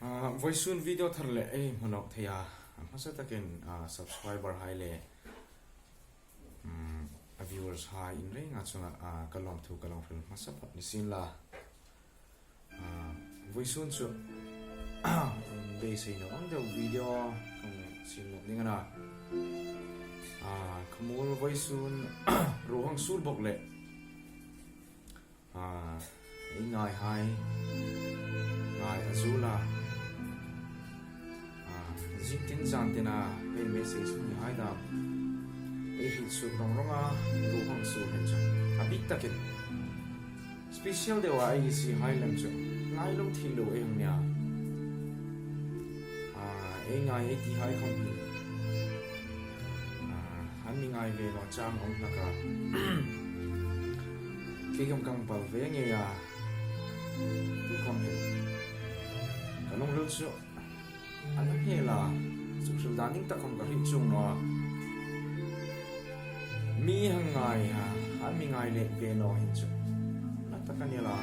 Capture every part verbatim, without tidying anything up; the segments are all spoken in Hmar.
Ah, vawisun video thar le ei hmu nawk thei a, a hmasa takin, ah, subscriber hai le, mm, a viewers hai in reng a chunga, ah, ka lawmthu ka lo hril hmasa phawt ni sien la. Ah, vawisun chu, beisei naw ang deu video kan siem nawk ding a na. Ah, ka mual vawisun ruo hang sur bawk le. Ah, ei ngai hai, ngai a zuol a. Ah, zing tin zan tina, ei message ni hai dam. Ei hriet suok rawng rawng a, ruo hang sur hai chu. A bik takin. Special deu a ei si hai lam chu. Ngai lo thil lo ei hang nia. Ah, ei ngai ei ti hai khawm hi. Ah, an mi ngai ve naw chang awm hlak a. Kei khawm kan bal ve ngei a. Tu khawm hi. Ka lungril chu. An hmel a. Chu hril dan ding tak khawm ka hriet chuong naw a. Mi hang ngai a. An mi ngai leh ve naw hin chu. Na tak a ni la.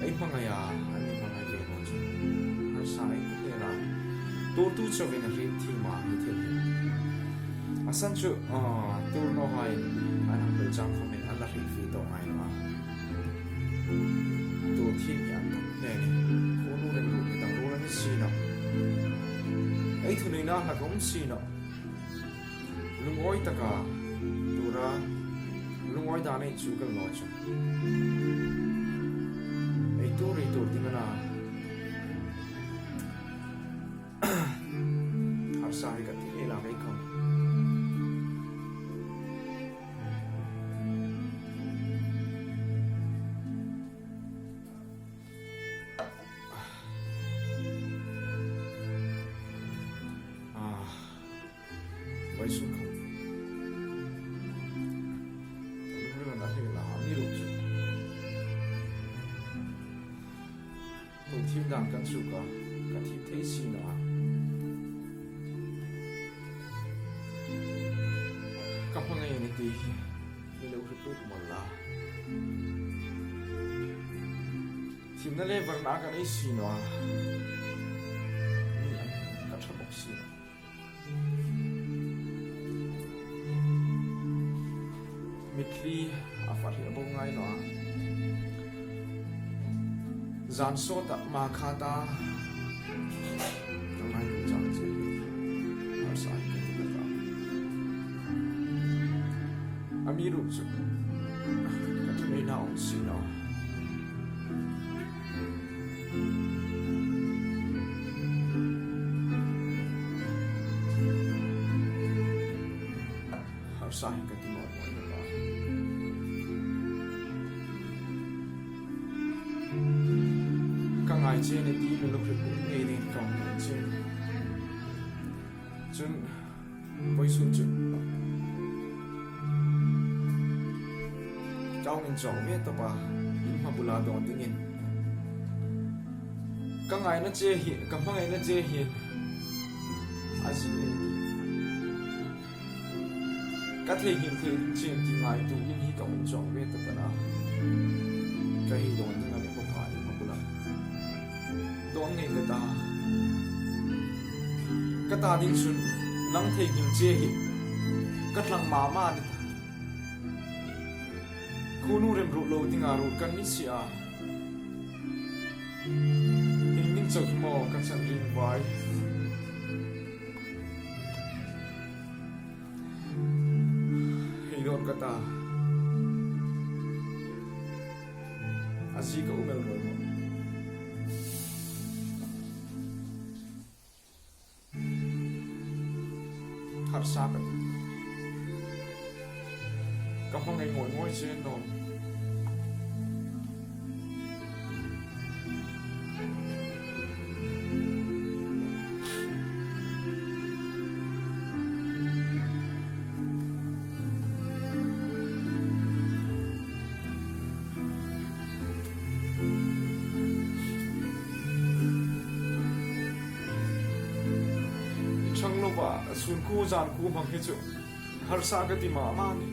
Ei hmangai a, an mi hmangai ve naw chu. Harsa ei ti hle la. Tuortu chauin a hriet thiem a, hi thil hi. A san chu, ah, tuor naw hai, an hang pel chang khawmin, an la hriet fie tawk ngai naw a. Tuor thiem hi an tam hle ni. Khuonu remruot hi dang ruol a ni si naw. Ei thuneina hlak a um si naw. Lungawi taka tuor a, lungawi dan ei chu kal naw chu. Ei tuor, ei tuor ding a na. Harsa hi ka ti hle la kei khawm. Ah. Vawisun khawm. Ka lungril a na hle la, amiruokchu. Tuor thiem dan kan chu ka, ka thiem thei si naw a. Ka hmangai a ni ti hi, mi lo hriet lut mawl la. Thiemna le varna kan ei si naw a. Mi an ka ṭha bawk si naw. Mitthli a fahriet bawk ngai naw a. Zan sawta ma kha ta. Ka ngai naw chang che. Harsa ka ti hlak a. Amiruokchu. Ka thuneina um si naw. Harsa hi ka ti mawl mawl nawh a. Ka ngai che ni ti mi lo hriet ngei ding ka hmu che. Chun, vawisun chu. Ka hung inchawk ve tawp a, in hma bula dawn dingin. Ka ngaina che hi, ka hmangaina che hi. A zie ei ti. Ka theinghil thei ding chen ti ngaituo in hi ka hung chawk ve tawp a na. Ka hei dawn ding a ni bawk a, in hma bula. Dawn ngei ka ta. Ka ta ding chun nang theinghil che hi ka tlang ma ma ni ta. Khuonu remruot lo dinga ruot kan ni si a. Hing ning chau hi maw ka chan ring vai. Hei dawn ka ta. A zie ka um el mawl mawl. Harsa ka ti. Ka hmangai ngawi ngawi che naw. Chang lova, sun khu zan khu hmang hi chu harsa ka ti ma ma ni.